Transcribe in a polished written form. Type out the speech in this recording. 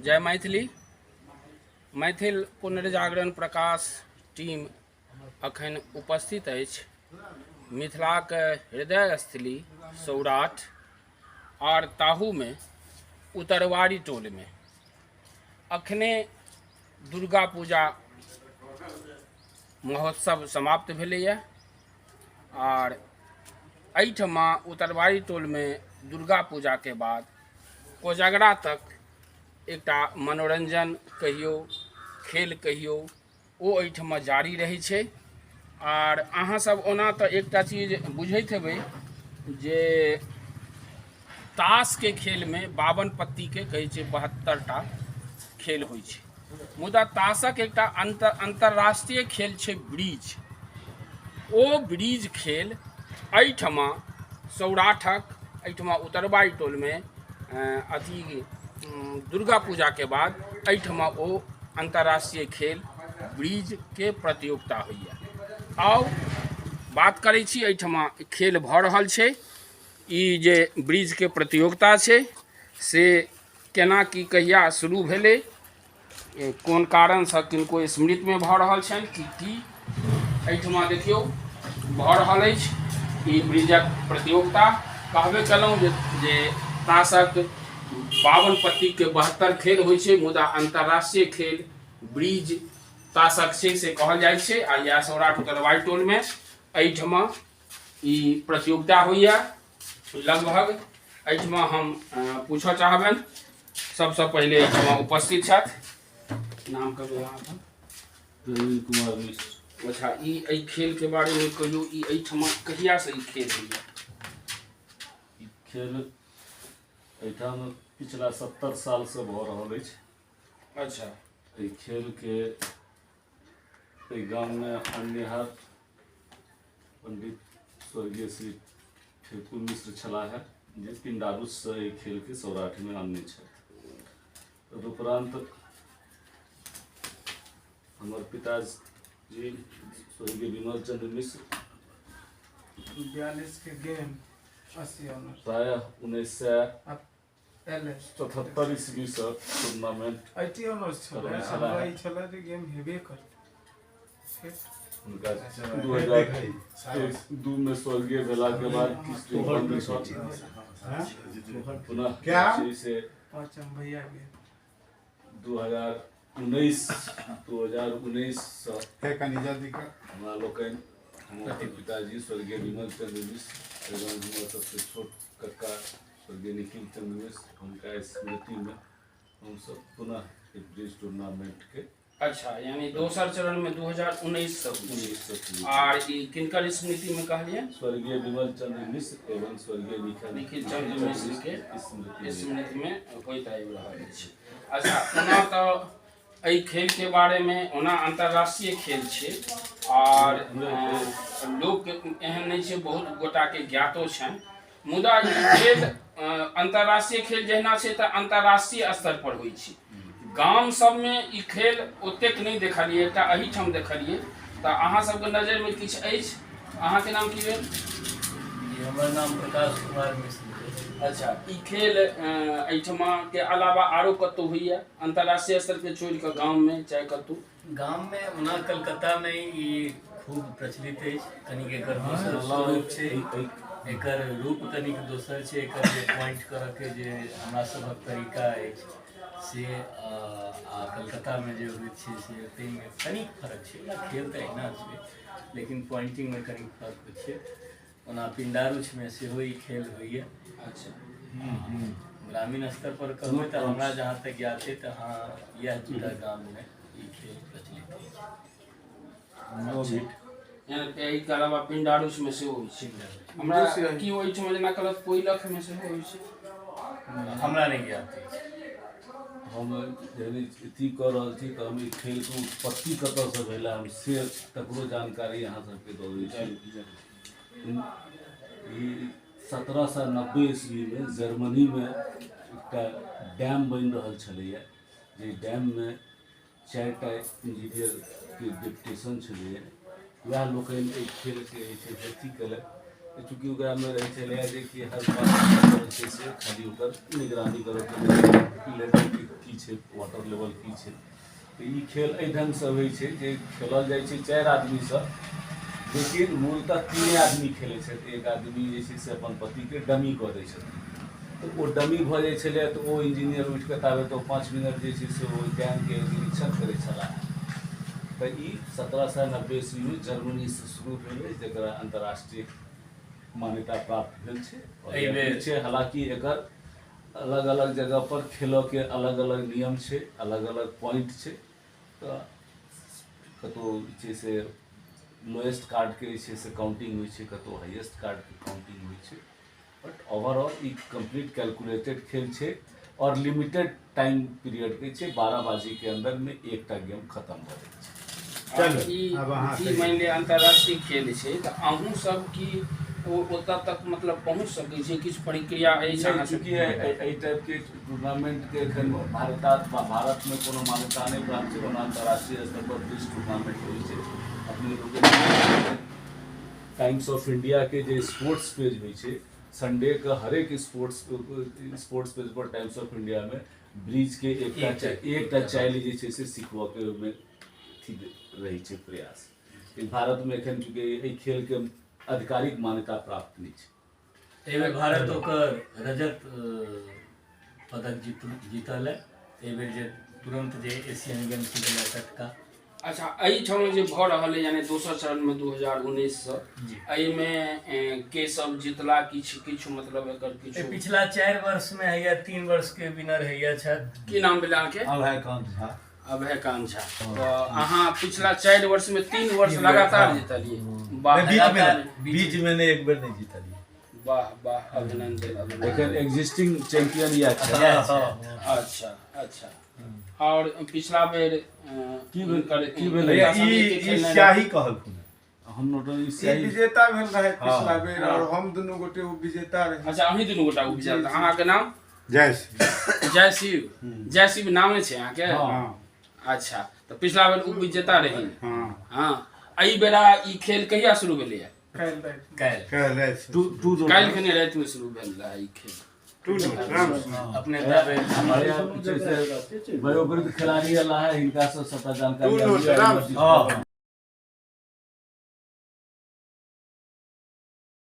जय मैथिली। मैथिल पुनर्जागरण प्रकाश टीम अखन उपस्थित अछि मिथिलाक हृदय स्थली सौराठ आर ताहूमे उतरवारी टोलमे। अखने दुर्गा पूजा महोत्सव समाप्त भेलैए आर एहिठमा उतरवारी टोलमे दुर्गा पूजाके बाद कोजगरा तक एकटा मनोरञ्जन कहियौ, खेल कहियौ, ओ एहिठमा जारी रहै छै। आर अहाँ सब ओना तऽ एकटा चीज बुझैत हेबै जे ताशके खेलमे 52 पत्तीके कहै छै 72 टा खेल होइ छै, मुदा ताशक एकटा अन्तर्राष्ट्रीय खेल छै ब्रिज। ओ ब्रिज खेल एहिठमा सौराठक एहिठमा उतरबाई टोलमे अथी दुर्गा पूजाके बाद एहिठमा ओ अन्तर्राष्ट्रीय खेल ब्रिजके प्रतियोगिता होइए। आउ बात करै छी, एहिठमा खेल भऽ रहल छै। ई जे ब्रिजके प्रतियोगिता छै से केना की कहिया शुरू भेलै, कोन कारणसँ किनको स्मृतिमे भऽ रहल छनि कि की, एहिठमा देखियौ भऽ रहल अछि ई ब्रिजक प्रतियोगिता। कहबे केलहुँ जे ताशक 52 पत्तीके 72 खेल होइ छै, मुदा अन्तर्राष्ट्रीय खेल ब्रिज ताशक छै से कहल जाइ छै। आ इएह सौराठ उतरवाइ टोलमे एहिठमा ई प्रतियोगिता होइए। लगभग एहिठमा हम पूछऽ चाहबनि, सबसँ पहिले एहिठमा उपस्थित छथि, नाम कहबै अहाँ अपन? प्रवीण कुमार मिश्र। अच्छा, ई एहि खेलके बारेमे कहियौ, ई एहिठमा कहियासँ ई खेल होइए? ई खेल एहिठाम पिछला 70 सालसँ भऽ रहल अछि। अच्छा। एहि खेलके एहि गाममे अननिहार पंडित स्वर्गीय श्री फेकू मिश्र छलाह हे, जे पिंडारूचसँ एहि खेलके सौराठमे आनने छथि। तदुपरान्त हमर पिताजी स्वर्गीय विमल चंद्र मिश्र 42 के गेम 80 ऑनर प्रायः 1977 ईस्वीसँ टूर्नामेंट IT honours छलै। करने छलाह। हमरा ई छलै जे गेम हेबे करतै। हुनका 2002 में स्वर्गीय भेलाके बाद किछु दिन बन्द छल, पुनः क्या? जे छै से पाँचम भैया के 2019 सँ हे कनी जल्दी कर। हमरा लोकनि, हमर पिताजी स्वर्गीय विमल चंद्र मिश्र एवं हमर सबसँ छोट कक्का स्वर्गीय निखिल चंद्र मिश्र, हुनका स्मृतिमे हमसब पुनः एक ब्रिज टूर्नामेंटके। अच्छा, यानी दोसर चरण में 2019 से होइ छै। 19 से शुरू। आर ई किनकर स्मृति में कहलियै? स्वर्गीय विमल चंद्र मिश्र एवं स्वर्गीय निखिल निखिल चंद्र मिश्र के स्मृति में। स्मृति में होइत आबि रहल अछि। अच्छा, ओना तऽ एहि खेल के बारे में, ओना अंतर्राष्ट्रीय खेल छै आर लोक एहन नहि छै, बहुत गोटा के ज्ञातो छनि, मुदा ई खेल अंतर्राष्ट्रीय खेल जहिना छै तऽ अंतर्राष्ट्रीय स्तर पर होइ छै। गाम सबमे ई खेल ओतेक नहि देखलियै, एकटा एहिठाम देखलियै। तऽ अहाँ सबके नजरिमे किछु अछि? अहाँके नाम की भेल? जी, हमर नाम प्रकाश कुमार मिश्र भेल। अच्छा, ई खेल एहिठमा के अलावा आरो कतहु होइए अंतर्राष्ट्रीय स्तर के छोड़ि कऽ, गाममे चाहे कतहु? गाममे ओना कलकत्तामे ई खूब प्रचलित अछि। कनिक एकर दोसर स्वरूप छै, एकर रूप कनिक दोसर छै, एकर जे पॉइंट करऽके जे हमरा सभक तरीका अछि से आ कलकत्तामे जे होइत छै से ताहिमे कनिक फरक छै। ओना खेल तऽ अहिना छै, लेकिन पॉइंटिंगमे कनिक फर्क होइ छै। ओना पिण्डारुचमे सेहो ई खेल होइए। अच्छा। ग्रामीण स्तर पर कहबै तऽ हमरा जहाँ तक ज्ञात अइ तऽ हँ, इएह दूटा गाममे ई खेल प्रचलित अछि। एहिके अलावा पिण्डारुचमे सेहो होइ छै। हमरा की ओहिठाम जेना कहलक कोइलखमे सेहो होइ छै? हमरा नहि ज्ञात अछि। हम जहन अथी कऽ रहल छी तऽ हम ई खेलके उत्पत्ति कतऽसँ भेलै, हम से तकरो जानकारी अहाँ सबके दऽ दै छी। ई 1790 ईस्वीमे जर्मनीमे एकटा डैम बनि रहल छलैए, जाहि डैममे 4टा इंजीनियरके डिप्टेशन छलैए। वएह लोकनि एहि खेलके जे छै से अथी केलक। चूँकि ओकरामे रहै छलैए जे कि हर 5 मिनट जे छै से खाली ओकर निगरानी करयके लेवल की छै, वाटर लेवल की छै। तऽ ई खेल एहि ढङ्गसँ होइ छै जे खेलल जाइ छै 4 आदमीसँ, लेकिन मूलतः 3 आदमी खेलै छथि। एक आदमी जे छै से अपन पतिके डमी कऽ दै छथिन। तऽ ओ डमी भऽ जाइ छलै तऽ ओ इंजीनियर उठि कऽ ताबे तऽ ओ 5 मिनट जे छै से ओहि डैमके निरीक्षण करै छलाह। तऽ ई 1790 ईस्वीमे जर्मनीसँ शुरू भेलै, जकरा अन्तर्राष्ट्रीय मान्यता प्राप्त भेल छै आओर एहिबेर- छै। हालाँकि एकर अलग अलग जगह पर खेलऽके अलग अलग नियम छै, अलग अलग पॉइंट छै। तऽ कतहु जे छै से लोएस्ट कार्डके जे छै से काउंटिंग होइ छै, कतहु हाइएस्ट कार्डके काउंटिंग होइ छै, but overall E complete calculated खेल छै आओर लिमिटेड टाइम पीरियड के छै। 12 बाजीके अन्दरमे एकटा गेम खतम भऽ जाइ छै। चलू, ई आब अहाँ ई कहियौ। मानि लिअ अंतर्राष्ट्रीय खेल छै, तऽ अहूँ सब की ओ ओतऽ तक मतलब पहुँच सकै छी? किछु प्रक्रिया अछि अहाँ चूँकि सब? एहि एहि टाइपके टूर्नामेंटके एखन भारतमे कोनो मान्यता नहि प्राप्त छै। ओना अंतर्राष्ट्रीय स्तर पर ब्रिज टूर्नामेंट होइ छै। अपने लोग टाइम्स ऑफ इंडिया के जे स्पोर्ट्स पेज होइ छै, संडे के हरेक sports sports page per times of India में ब्रिज के एकटा एकटा चालि जे छै से सिखबऽ के ओहिमे अथी रहै छै प्रयास। लेकिन भारतमे एखन चूँकि एहि खेलके आधिकारिक मान्यता प्राप्त नहि छै। एहिबेर भारत ओकर रजत पदक जीतल है एहिबेर, जे तुरंत जे एशियन गेम्स भेलै टटका। अच्छा, एहिठाम जे भऽ रहल है, यानी दोसर चरणमे 2019सँ, एहिमे के सब जीतला? किछु किछु मतलब एकर एहि किछु पिछला 4 वर्ष में हैया 3 वर्ष के विनर हैया छथि। की नाम भेल अहाँके? अभयकांत झा। अभयकांत झा। तऽ अहाँ पिछला 4 वर्ष में 3 वर्ष लगातार जीतलियै, वाह! नहीं, बीच में लगातार बीच में नहीं, एक बेर नहीं जीतलिए। वाह वाह, अभिनंदन, अभिनंदन। एखन एग्जिस्टिंग चैंपियन इएह छै। इएह छै। अच्छा, और पिछला बेर की की भेलै? हुनका ई सङ्गे के ई खेलने स्याही कहलखुन। हम नोटन ई स्याही। विजेता भेल रहे पिछला बेर और हम दुनू गोटे ओ विजेता रहे। अच्छा, अहीं दुनू गोटा उपजल। जी, जी। अहाँके नाम? जय श्री। जय शिव। जय शिव नामे छै अहाँके? हाँ। अच्छा, तऽ पिछला बेर उप विजेता रही? हाँ। हाँ। एहि बेरा ई खेल कहिया शुरू भेलैया? काल्हि राति। काल्हि। काल्हि राति। टू टू। काल्हि खने रातिमे शुरू भेल रहै ई खेल। टू नोट राम से। अपने दाबे हमारे यहाँ जे छै से वयोवृद्ध खिलाड़ी अला है, हिनका से सबटा जानकारी। टू नोट राम से। हाँ।